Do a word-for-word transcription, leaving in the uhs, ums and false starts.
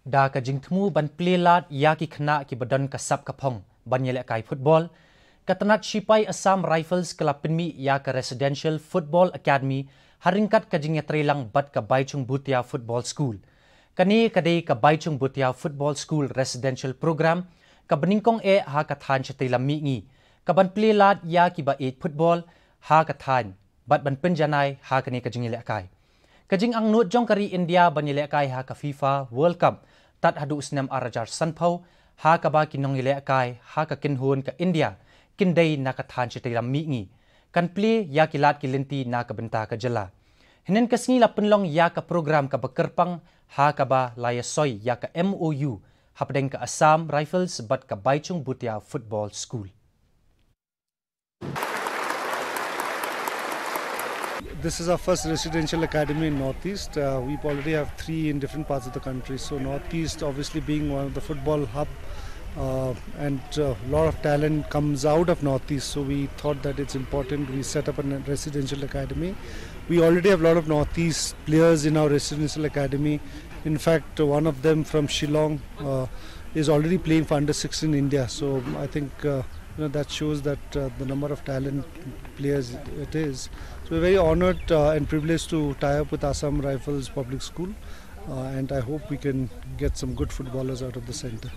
Da ka jingthmu ban plie lad ïa ki khynnah kiba don ka sap ka phong ban ïalehkai football, ka tnat shipai Assam Rifles ka la pynmih ïa ka Residential Football Academy ha ryngkat ka jingïatreilang bad ka Baichung Bhutia Football School. Kane ka dei ka Baichung Bhutia Football School Residential Program kaba nyngkong eh ha ka thaiñ shatei lam mihngi, kaban plie lad ïa kiba ïeit football ha ka thaiñ bad ban pynjanai ha kane ka jingïalehkai. Ka jingangnud jong ka ri India ban ïalehkai ha ka FIFA World Cup tad haduh u snem ar hajar sanphew, ha kaba ki nongïalehkai ha ka kynhun ka India kin dei na ka thaiñ shatei lam mihngi, kan plie ïa ki lad ki lynti na ka bynta ka jylla. Hynnin ka sngi la pynlong ïa ka program kaba kyrpang ha kaba la ïasoi ïa ka M O U hapdeng ka Assam Rifles bad ka Baichung Bhutia Football School. This is our first residential academy in Northeast. Uh, we already have three in different parts of the country. So Northeast, obviously being one of the football hub, uh, and a lot of talent comes out of Northeast. So we thought that it's important we set up a residential academy. We already have a lot of Northeast players in our residential academy. In fact, one of them from Shillong uh, is already playing for under sixteen India. So I think uh, you know that shows that uh, the number of talent players it is. So we're very honored uh, and privileged to tie up with Assam Rifles Public School, uh, and I hope we can get some good footballers out of the center.